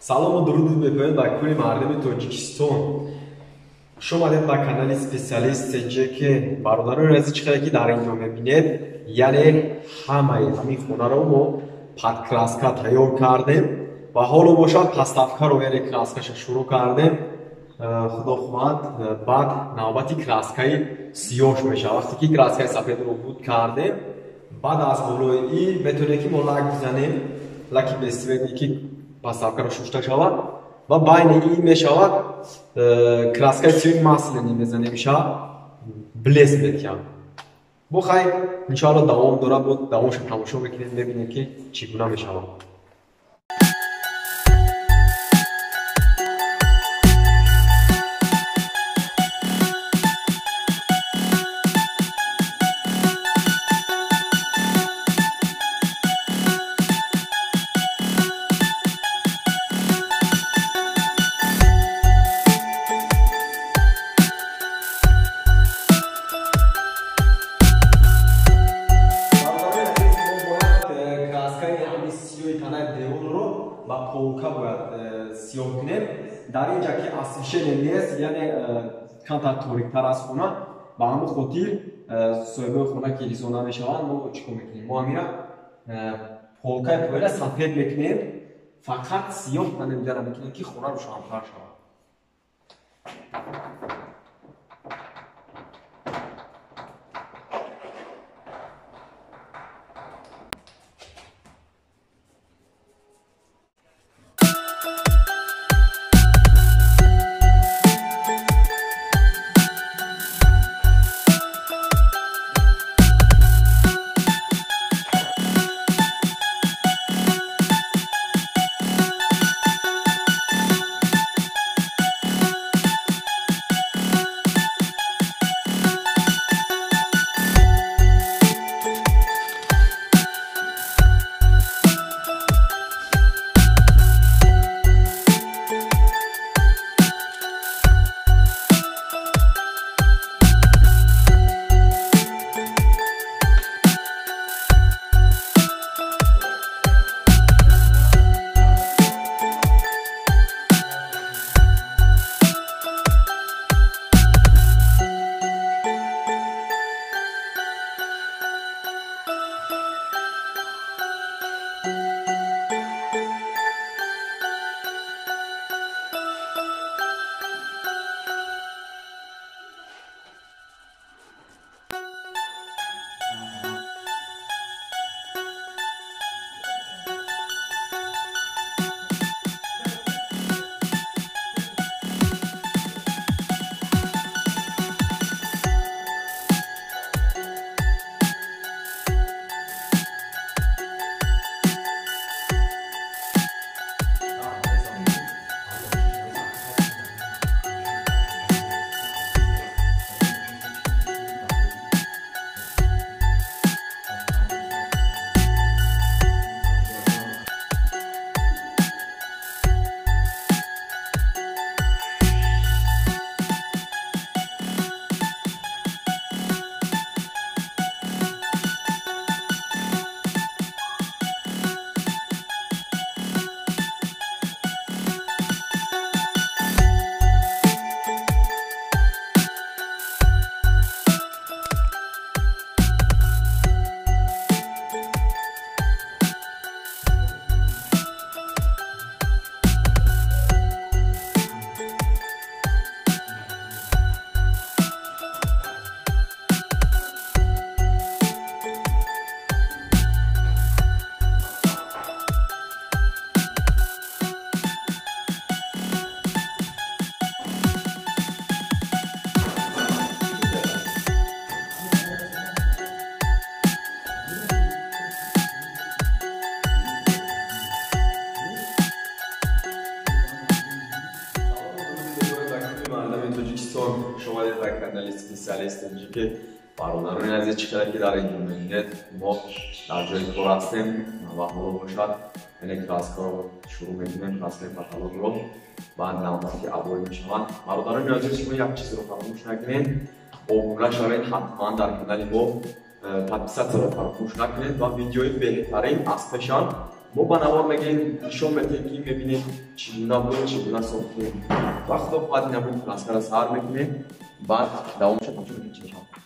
Салому дуруд мепоем ба кулли мардуми Тоҷикистон. Хуш омадед ба канали специалист СЖК. Бародарони азиз, чӣ қадар ки дар инҷо мебинед, яъне ҳамаи ҳамин хонаро мо под краска тайёр кардем ва ҳоло бошад поставкаро, яъне краскаша шурӯъ кардем. Худо хоҳад, баъд навбати краскаи сиёҳш мешавад. Вақте ки краскаи сафедро буд кардем, баъд аз болои ин метавонем ки мо лак бизанем, лаки бесцветный ки поставкаро шушта шавад ва байни ин мешавад краскаи сиёҳи масляный мезанем, иша блеск метиҳад. Бо хай иншоалло давом дорад, бо давомша тамошо мекунем, мебинем ки чӣ гуна мешавад. Ба полка бояд сиёҳ кунем. Дар ин ҷа ки освещение нест, яъне камтар ториктар аз хона, ба ҳамон хотир соҳибои хона ки ризо намешаванд, мо чӣ кор мекунем? Мо ҳамира полкаи пояра сафед мекунем, фақат сиёҳ инҷара мекунем ки хона рӯшантар шавад. Шумо ба канали специалист СЖК. Бародарони азиз, чӣ қадар ки дар инҷо мебинед, мо дар ҷои кор ҳастем ва ҳоло бошад яъне краскаро шурӯъ мекунем, краскаи потолокро, баъд навбати обои мешаванд. Бародарони азиз, шумо як чизро фаромӯш накунед, обуна шавед ҳатман дар канали мо, подписатсияро фаромӯш накунед ва видеои беҳтарин аз пешан Мо ба навор мегирем, нишон метиҳем, ки мебинем, чӣ гуна буд, чӣ гуна сохтем. Ва худо хоҳад, ин ҳамин краскара сар мекунем, баъд давомша тамошо мекунем, чӣ мешавад.